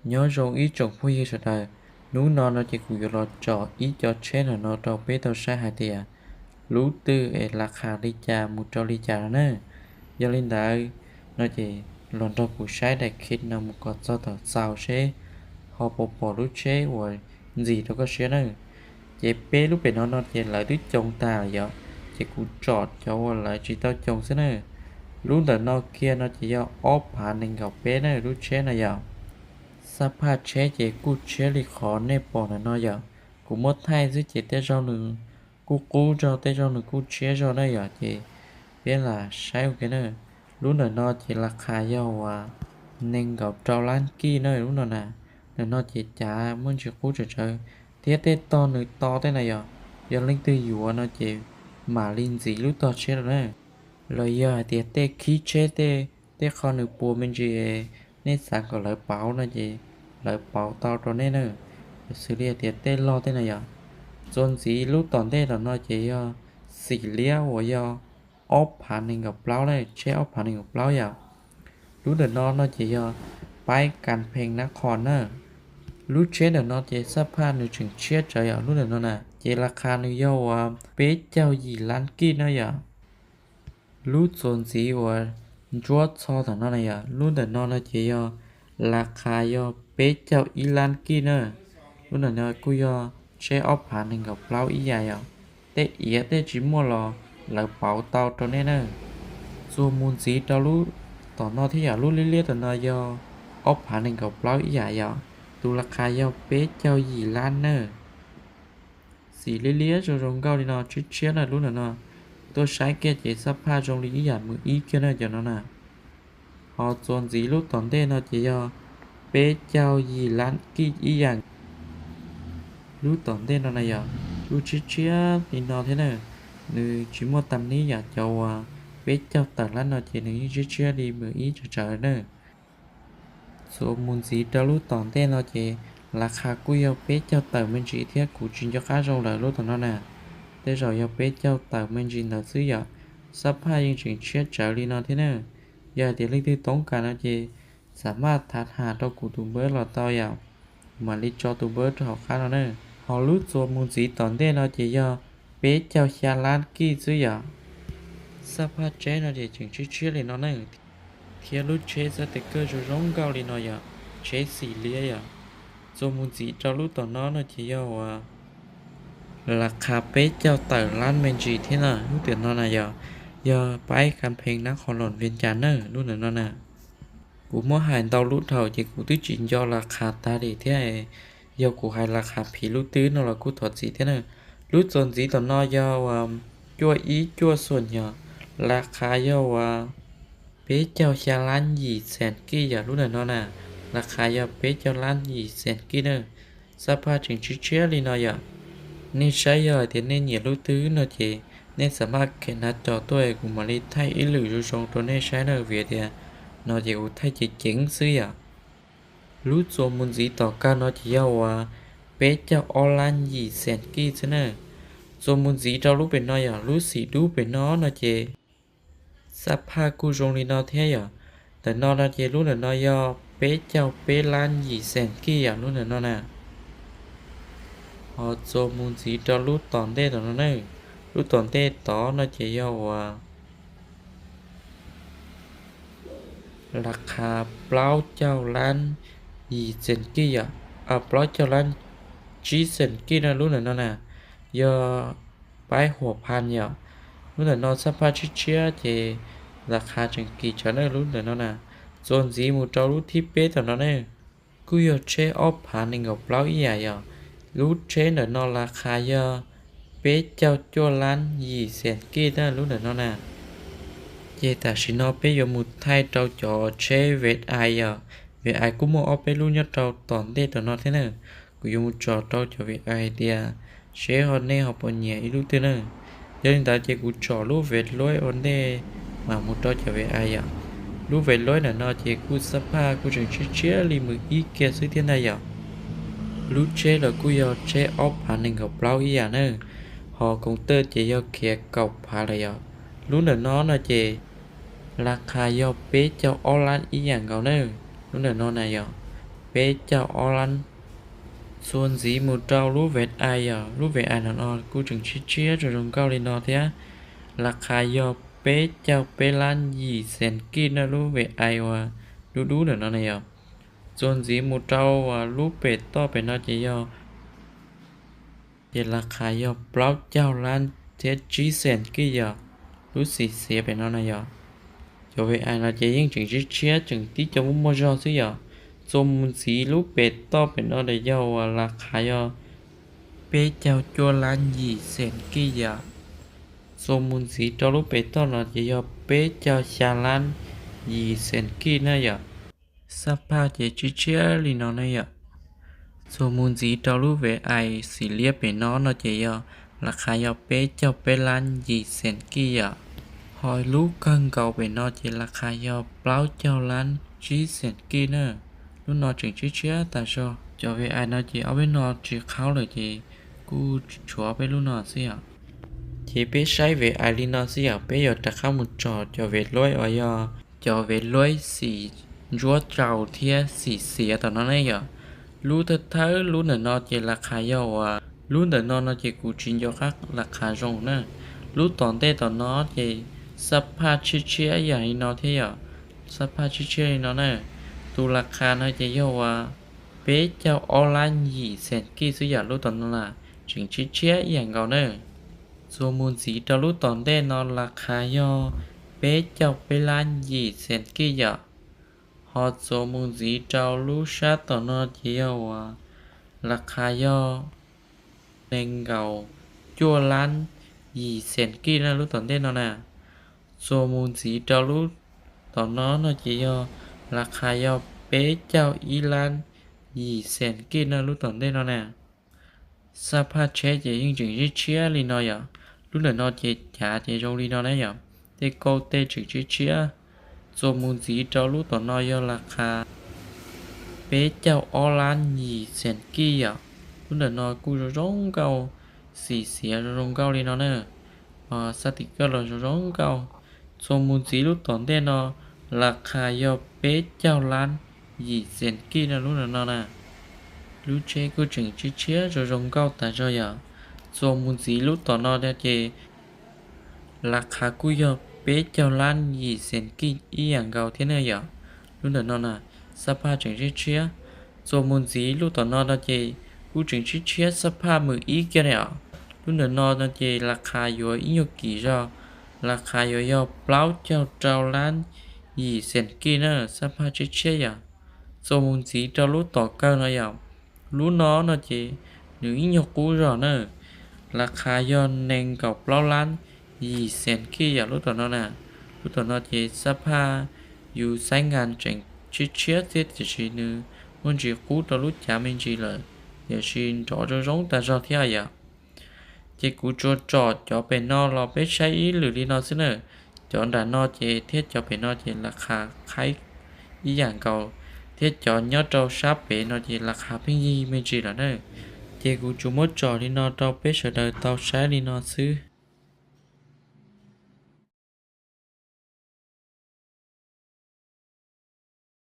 Nyob zoo ib tsoom phooj ywg sawv daws, hnub no no ces kuv yuav los tsom ib co tsheb ntawm no rau peb tau saib hais tias lub twg es las khas li cas mus rau li cas no na. Yog li ntawd no ces los nrog kuv saib daim clip no mus kom txog thaum xaus seb ho puas pom lub tsheb uas ntxim rau koj siab na. Ces peb lub pem no no ces lawv twb coo tag lawm yom, ces kuv tsom cov uas lawv tsis tau coo xwb na. Lub ntawm no kiag no ces yog ob phav nees nkaum peb na lub tsheb na yom. Xab phaj tsheb ces kuj tshiab li qhov nej pom ntawm no yom. Kuv muab thaij xwb ces tej zaug nws kuj qub zog, tej zaug nws kuj tshiab zog na yom, ces peb lam saib ua ke na. Lub ntawm no ces las khas yog uas nees nkaum rau lab kij na lub no na. Ntawm no ces cav muaj ntsis qub tsawv tsawv thiab tej tog nws to tej na yom. Yog leej twg yuav no ces mam li ntxiv lub tog tsheb rau na. Los yog hais tias tej khib tsheb tej, tej qho nws puas me ntsis, nej xav kom lawv pauv no ces lawv pauv tau rau nej na. Xws li hais tias tej log tej na yom. Txuas ntxiv lub tom ntej tom no ces yog xim liab uas yog ob phav nees nkaum plaub na, tsheb ob phav nees nkaum plaub yom. Lub ntawm no no ces yog paib kas phees nab qhos na. Lub tsheb ntawm no ces xab phaj nws tseem tshiab tsawv yom, lub ntawm no na ces las khas nws yog uas peb caug yim lab kij na yom. Lub txuas ntxiv uas ntsuab txho tom no na yom, lub ntawm no no ces yog las khas yog peb caug ib lab kij na. Lub ntawm no kuj yog tsheb ob phav nees nkaum plaub ib yam yom. Tej iav tej tsis muaj los lawv pauv tau rau nej na. Txuas mus ntxiv rau lub tom no thiab yom, lub liab liab tom no yog ob phav nees nkaum plaub ib yam yom. Tus las khas yog peb caug yim lab na. Xim liab liab zoo zoo nkauj li no, tshiab tshiab na lub ntawm no. Tuaj saib kiag ces xab phaj zoo li ib yam mus ib kiag na cov no na. Ho txuas ntxiv lub tom ntej no ces yog peb caug yim lab kij ib yam. Lub tom ntej no na yom, lub tshiab tshiab li no thiab na. Nws tsis muaj tam nib yam cov uas peb caug tawm lab no ces nws yeej tshiab tshiab li mus ib tsawv tsawv na. Txuas mus ntxiv rau lub tom ntej no ces las khas kuj yog peb caug tawm me ntsis thiab, kuv tsis nco qab zoo lawm lub tom no na. Tej zaum yog peb caug tawm me ntsis ntawd xwb yom. Xab phaj yeej tseem tshiab tsawv li no thiab na. Yog hais tias leej twg toob kas no ces xam maj tham tham rau kuv tus npawb los tau yom. Kuv mam li tso tus npawb rau hauv qab no na. Ho lub txuas mus ntxiv tom ntej no ces yog peb caug xya lab kij xwb yom. Xab phaj tsheb no ces tseem tshiab tshiab li no na. Thiab lub tsheb xab tes kawj zoo zoo nkauj li no yom, tsheb xim liab yom. Txuas mus ntxiv rau lub tom no no ces yog uas las khas peb caug tawm lab me ntsis thiab na. Lub tom no na yom, yog paib kas phees nab qhos loos Vias Cas na, lub ntawm no na. Kuv muab hais ntau lub dhau ces kuv twb tsis nco las khas tag li thiab. Yog kuv hais las khas phiv lub twg no los kuj thov txim thiab na. Lub txuas ntxiv tom no yog uas cuaj ib cuaj xuam yom, las khas yog uas peb caug xya lab yim xees kij yom, lub ntawm no na. Las khas yog peb caug lab yim xees kij na. Xab phaj tseem tshiab tshiab li no yom. Nej saib yog hais tias nej nyiam lub twg no ces nej xam maj khev hnav cos tuaj kuv mam li thaij ib lwm zoo zoo rau nej saib na, vim tias no ces kuv thaij ceev ceev xwb yom. Lub txuas mus ntxiv tom kag no ces yog uas peb caug ob lab yim xees kij xwb na. Txuas mus ntxiv rau lub pem no yom, lub xim dub pem no no ces xab phaj kuj zoo li no thiab yom. Ntawm no no ces lub ntawm no yog peb caug peb lab yim xees kij yom, lub ntawm no na. Ho txuas mus ntxiv rau lub tom ntej tom no na. Lub tom ntej tod no ces yog uas las khas plaub caug lab yim xees kij yom, plaub caug lab tsib xees kij na, lub ntawm no na. Yog paib huam phas yom. Lub ntawm no xab phaj tshiab tshiab ces las khas tseem kim tsawv na, lub ntawm no na. Txuas ntxiv mus rau lub thib peb tom no na, kuj yog tsheb ob phav nees nkaum plaub ib yam yom. Lub tsheb ntawm no las khas yog peb caug cuaj lab yim xees kij na, lub ntawm no na. Ces tam sim no peb yuav mus thaij rau cov tsheb Vway yom. Vway kuj muaj ob peb lub nyob rau tom ntej tom no thiab na. Kuv yuav mus tsom rau cov Vway hais tias seb ho nej ho puas nyiam ib lub twg na. Yog li ntawd ces kuv tsom lub Vway ua ntej mam mus rau cov Vway yom. Lub Vway ntawm no ces kuj xab phaj kuj tseem tshiab tshiab li mus ib kiag xwb thiab ntag yom. Lub tsheb los kuj yog tsheb ob phav nees nkaum plaub ib yam na. Ho koos tawj ces yog khiav kaum phav lawm yom. Lub ntawm no no ces las khas yog peb caug ob lab ib yam nkaus na. Lub ntawm no na yom, peb caug ob lab. Txuas ntxiv mus rau lub Việt Ais yom, lub Việt Ais no no kuj tseem tshiab tshiab zoo zoo nkauj li no thiab, las khas yog peb caug peb lab yim xees kij na, lub Việt Ais uas dub dub ntawm no na yom. Txuas ntxiv mus rau lub pem toj pem no ces yog ces las khas yog plaub caug lab thiab tsib xees kij yom, lub xim xiav pem no na yom. Cov Việt Ais no ces yeej tseem tshiab tshiab tseem tib co muaj muaj zog xwb yom. Txuas mus ntxiv lub pem toj pem no ces yog uas las khas yog peb caug cuaj lab yim xees kij yom. Txuas mus ntxiv rau lub pem toj no ces yog peb caug xya lab yim xees kij na yom. Xab phaj ces tshiab tshiab li no ne yom. Txuas mus ntxiv rau lub Việt Ais xim liab pem no no ces yog las khas yog peb caug peb lab yim xees kij yom. Ho lub kawg nkaus pem no ces las khas yog plaub caug lab tsib xees kij na. Lub no tseem tshiab tshiab tas zog. Cov Việt Ais no ces ob peb no tsis qhaub lawm ces kuj tshuav peb lub no xwb yom. Ces peb saib Việt Ais li no xwb yom, peb yuav rov qab mus tsom cov Việt Luối uas yog cov Việt Luối xim ntsuab rau thiab xim xiav tom no ne yom. Lub thawj thawj lub ntawm no ces las khas yog uas lub ntawm no no ces kuv tsis nco qab las khas zoo na. Lub tom ntej tom no ces xab phaj tshiab tshiab ib yam li no thiab yom, xab phaj tshiab tshiab li no na. Tus las khas no ces yog uas peb caug ob lab yim xees kij xwb yom, lub tom no na tseem tshiab tshiab ib yam nkaus na. Txuas mus ntxiv rau lub tom ntej no las khas yog peb caug peb lab yim xees kij yom. Ho txuas mus ntxiv rau lub sab tom no ces yog uas las khas yog nees nkaum cuaj lab yim xees kij na, lub tom ntej no na. Txuas mus ntxiv rau lub tom no no ces yog las khas yog peb caug ib lab yim xees kij na, lub tom ntej no na. Xab phaj tsheb ces yeej tseem tshiab tshiab li no yom. Lub ntawm no ces cav ces zoo li no na yom, tej kauj tej tseem tshiab tshiab. Txuas mus ntxiv rau lub tom no yog las khas peb caug ob lab yim xees kij yom. Lub ntawm no kuj zoo zoo nkauj, xim xiav zoo zoo nkauj li no na. Xab tim kaj los zoo zoo nkauj. Txuas mus ntxiv lub tom ntej no las khas yog peb caug lab yim xees kij na, lub ntawm no na. Lub tsheb kuj tseem tshiab tshiab zoo zoo nkauj tas zog yom. Txuas mus ntxiv lub tom no ces las khas kuj yog peb caug lab yim xees kij ib yam nkaus thiab ne yom. Lub ntawm no na, xab phaj tseem tshiab tshiab. Txuas mus ntxiv lub tom no no ces kuj tseem tshiab tshiab xab phaj mus ib kiag ne os. Lub ntawm no no ces las khas yuav ib nyuag kim zog, las khas yuav yog plaub caug rau lab yim xees kij na, xab phaj tshiab tshiab yom. Txuas mus ntxiv rau lub tom kawg no yom. Lub no no ces nws ib nyuag qub zog na, las khas yog nees nkaum plaub lab yim xees kij yom, lub tom no na. Lub tom no ces xab phaj yus xaib nkas tseem tshiab tshiab thiab tiam sis nws muaj ntsis qub rau lub cav me ntsis lawm, tiam sis nrov zoo zoo tas zog thiab yom. Ces kuv tsuas tsom cov pem no los peb saib ib lwm li no xwb na. Cov nram no ces thiab cov pem no ces las khas qhaib ib yam nkaus, thiab cov nyob rau sab pem no ces las khas pheej yig me ntsis lawm na. Ces kuv tsuas muab tsom li no rau peb sawv daws tau saib li no xwb.